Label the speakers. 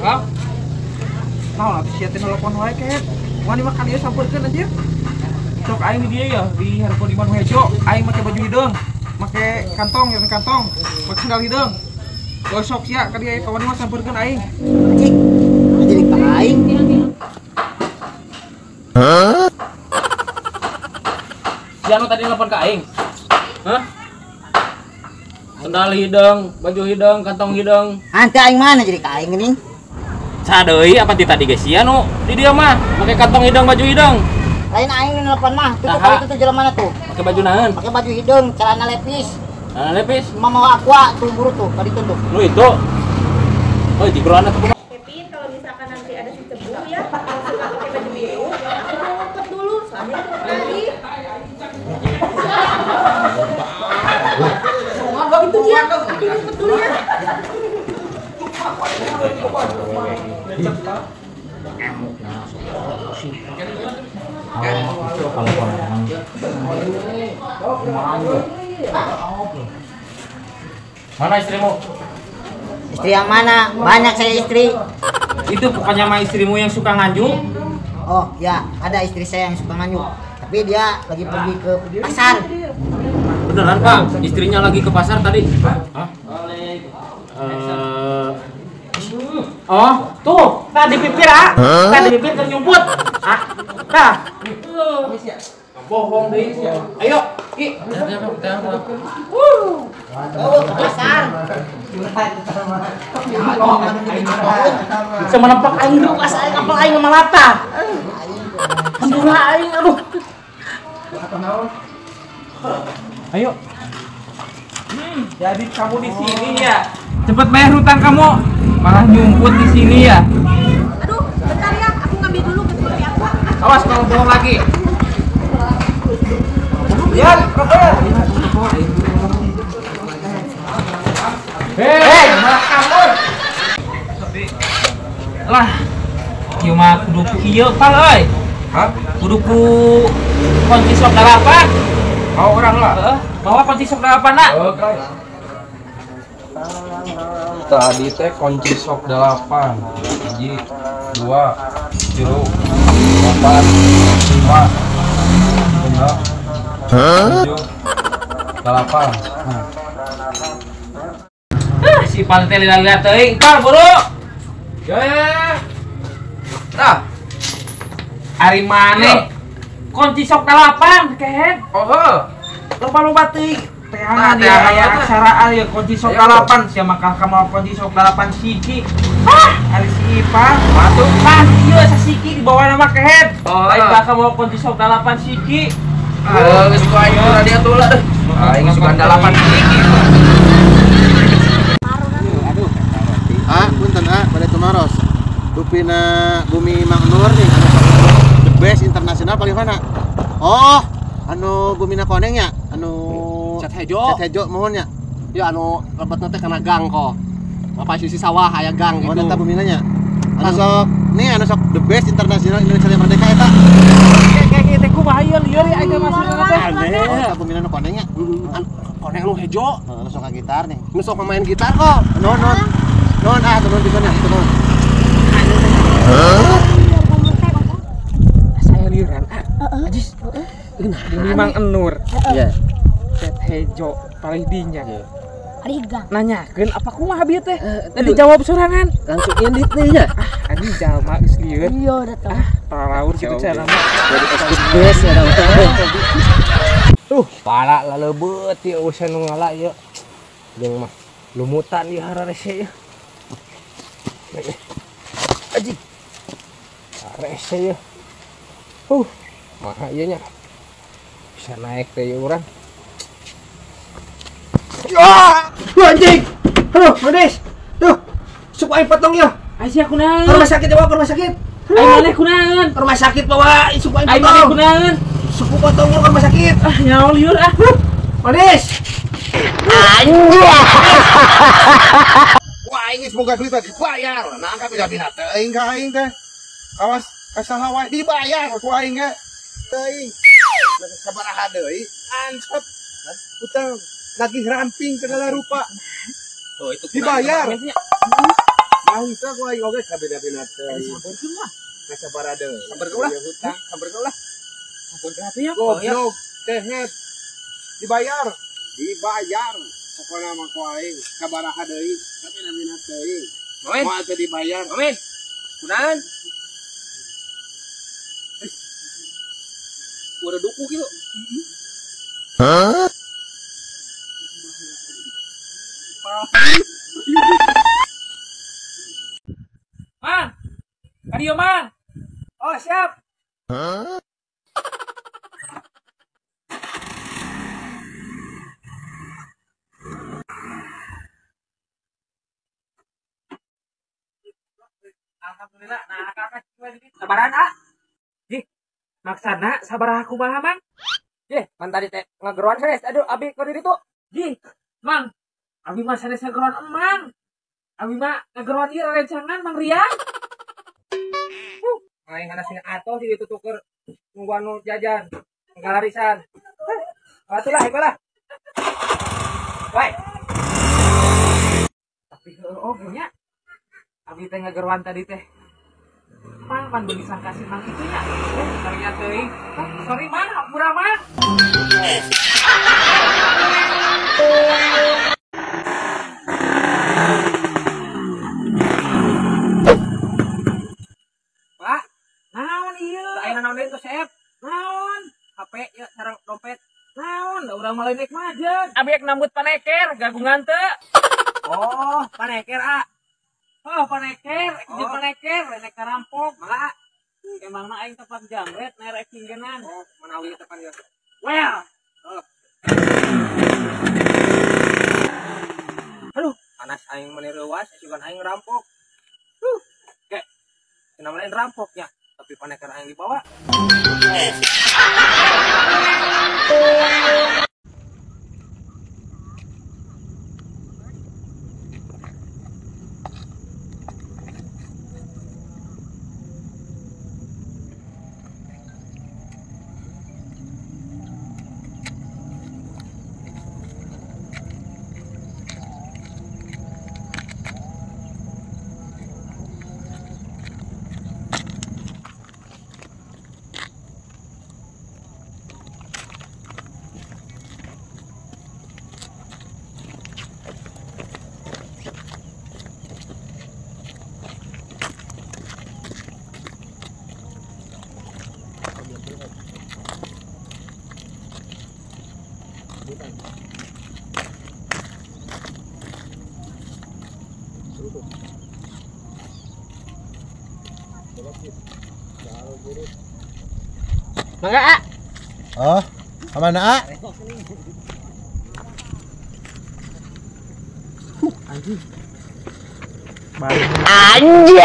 Speaker 1: Kang. Naon atuh sia teh nelpon wae kehet. Wani mah kan ieu sampeurkeun anjir. Sok aing di dieu ya, di hareupeun imah nu hejo, aing make baju hideung, make kantong ya kantong, make sendal hideung. Gosok sia ka dieu ka wani mah sampeurkeun aing.
Speaker 2: Anjing. Anjing ka aing.
Speaker 3: Hah?
Speaker 4: Sia nu tadi nelpon ka aing. Hah? Sendal hideung, baju hideung, kantong hideung.
Speaker 2: Ante aing mana jadi ka aing geuning?
Speaker 4: Sadeui apa ti tadi geus sia nu di dieu mah make kantong hideung, baju hideung.
Speaker 2: Lain aing nu nelpon mah, tuh kali itu tuh jelema mana tuh?
Speaker 4: Make baju naon?
Speaker 2: Make baju hideung, celana lepis.
Speaker 4: Celana lepis?
Speaker 2: Mama mau aqua tuh buru tuh, tadi tuh.
Speaker 4: Nu itu. Oh, jigroan atuh kumaha?
Speaker 5: Kevin, kalau misalkan nanti ada si cebu ya, kalau suka pakai baju biru, aku mau ngumpet dulu, soalnya itu lagi. Itu dia, aku ngumpet dulu ya.
Speaker 4: Mana istrimu?
Speaker 2: Istri yang mana? Banyak saya istri.
Speaker 4: Itu bukannya sama istrimu yang suka nganjuk?
Speaker 2: Oh ya, ada istri saya yang suka nganjuk. Tapi dia lagi pergi ke pasar.
Speaker 4: Beneran Pak? Istrinya lagi ke pasar tadi? Hah? Oh, tuh, tadi pipir ah, tadi pipir ternyumput, ah, nah, bohong deh, ayo, ki,
Speaker 2: oh, ke pasar,
Speaker 4: sama nampak aing lu, as aing apel aing malata, alhamdulillah aing, aduh, ayo,
Speaker 1: jadi kamu di sini ya, cepet bayar hutang kamu. Malah nyumput di sini ya.
Speaker 5: Aduh, bentar ya, aku ngambil dulu ke seperti aku.
Speaker 1: Awas kalau bohong lagi. Ya, rokok. Hei, malah kabur.
Speaker 4: Lah, ieu mah kudu ku ieu pal euy.
Speaker 1: Hah?
Speaker 4: Kudu ku kunci sok 8.
Speaker 1: Bawa orang lah.
Speaker 4: Heeh, bawa kunci sok 8 nak.
Speaker 1: Oke. Tadi teh kunci sok 8, 1, 2, 3, 4, 5, 6, 7, 8.
Speaker 4: Ah, si Ipal teh lila-lila teuing, Pal buru.
Speaker 1: Ya. Tah.
Speaker 4: Ari maneh kunci sok 8 kehed.
Speaker 1: Oh, heuh.
Speaker 4: Loba-loba teuing. Teangan ya, aya aksara ya kunci sok 8 sia mah kamu kunci sok 8 siki. Hah, ari si Ipal.
Speaker 1: Matuh
Speaker 4: tah ieu sasiki dibawa nama kehed. Lain bakal mau kunci sok 8 siki.
Speaker 1: Ah, geus ku aing tadi atuh lah deh. Aing suka 8 siki.
Speaker 6: Aduh. Ah, punten ah, pada tumaros. Rupina Bumi Mang Nur nih anu the best internasional paling mana? Oh, anu Bumina Koneng ya? Anu
Speaker 7: Cat hejo.
Speaker 6: Cat hejo mohon ya.
Speaker 7: Ya anu lebetna teh kana gang kok. Apa sisi sawah aya gang gitu.
Speaker 6: Oh, eta bumina nya. Anu sok nih anu sok the best internasional Indonesia Merdeka eta.
Speaker 4: Kayak teh kumaha ieu lieur ya aing masuk teh.
Speaker 6: Oh, eta bumina nu koneng nya.
Speaker 7: Koneng nu hejo.
Speaker 6: Heeh, nu sok gitar nih.
Speaker 7: Nu sok main gitar kok.
Speaker 6: Nuhun nuhun. Nuhun ah, nuhun pisan nya, itu nuhun.
Speaker 3: Hah?
Speaker 4: Saya liuran ah. Ajis. Bumi Mang Enur.
Speaker 6: Iya.
Speaker 4: Cat hejo paling dinya.
Speaker 8: Ariga.
Speaker 4: Nanyakeun apa kumaha bieu teh? Tadi jawab sorangan.
Speaker 7: Langsung indit nih nya.
Speaker 4: Ah, anjing jalma geus lieur.
Speaker 8: Iya, udah tau.
Speaker 4: Ah, paralaur kitu cara mah.
Speaker 7: Jadi the best ya.
Speaker 9: Tuh, pala lalebeut ieu usan nu ngala ieu. Jeung mah lumutan ieu hararese ieu. Anjing. Hararese ieu. Maha ieu nya. Bisa naik teh ieu urang.
Speaker 7: Ya, anjing. Aduh, Manis. Duh. Suku aing potong ya.
Speaker 4: Ai sia kunaon?
Speaker 7: Ke rumah sakit bawa ke rumah sakit.
Speaker 4: Ai maneh kunaon?
Speaker 7: Ke rumah sakit bawa suku aing potong.
Speaker 4: Ai maneh kunaon?
Speaker 7: Suku potong ke rumah sakit.
Speaker 4: Ah, nyawa liur ah.
Speaker 7: Manis.
Speaker 2: Anjing.
Speaker 6: Wah, aing geus boga duit dibayar. Nah, ka bina-bina teuing ka aing teh. Awas, kasaha wae dibayar ku aing ge. Teuing. Sabaraha deui? Antep. Utang. Lagi ramping segala rupa.
Speaker 4: Oh, itu
Speaker 6: dibayar. Henteu ku aing oge kabina-bina teuing.
Speaker 1: Sampeurkeun lah.
Speaker 6: Sabaraha deui.
Speaker 1: Sampeurkeun ulah.
Speaker 6: Hutang.
Speaker 1: Sampeurkeun ulah. Sampeurkeun atuh ya.
Speaker 6: Goblok, kehet. Dibayar. Dibayar. Pokona mah ku aing sabaraha deui, kabina-bina teuing.
Speaker 9: Momen.
Speaker 6: Moal teu dibayar.
Speaker 9: Momen. Kunaon? Udah duku gitu.
Speaker 3: Hah?
Speaker 4: Mang. Kadieu Mang.
Speaker 7: Oh, siap.
Speaker 3: Hah?
Speaker 4: Alhamdulillah, nah kakak cuma dikit. Sabaran ah. Jih, maksana sabaraha kumaha Mang?
Speaker 9: Jih, man tadi teh ngageroan sanes. Aduh, abi ka diri tuh.
Speaker 4: Jih, Mang. Abi mah sanes ngageroan emang. Abi mah ngageroan ieu rerencangan Mang Rian.
Speaker 9: Aing kana sing atoh di ditu tuker nungguan nu jajan. Ngalarisan. Atuh lah, lah. Woi.
Speaker 4: Tapi heueuh oge nya. Abi teh ngageroan tadi teh. Mang pan beuli sangka si Mang kitu nya. Karunya teuing. Sorry Mang, hampura Mang.
Speaker 9: Pak,
Speaker 4: Naon ieu?
Speaker 9: aya naon deui tuh Sep?
Speaker 4: Naon?
Speaker 9: HP ya sareng dompet.
Speaker 4: Naon? Da urang mah lain naik majeg. Abi ek nambut paneker, gagungan teu.
Speaker 9: Oh, paneker ah.
Speaker 4: Oh, paneker, jeung paneker, lain naik karampok.
Speaker 9: Mangga ah.
Speaker 4: Emangna aing tepat jambret naik rek.
Speaker 9: Oh, manawi tepan ya.
Speaker 4: Well.
Speaker 9: Oh. Aduh, panas aing meni reuas, sugan aing rampok. Oke. Cenah lain rampok ya, tapi paneker aing dibawa. Mangga ah.
Speaker 6: Oh, kamana ah?
Speaker 1: Anjing.
Speaker 3: Anjay.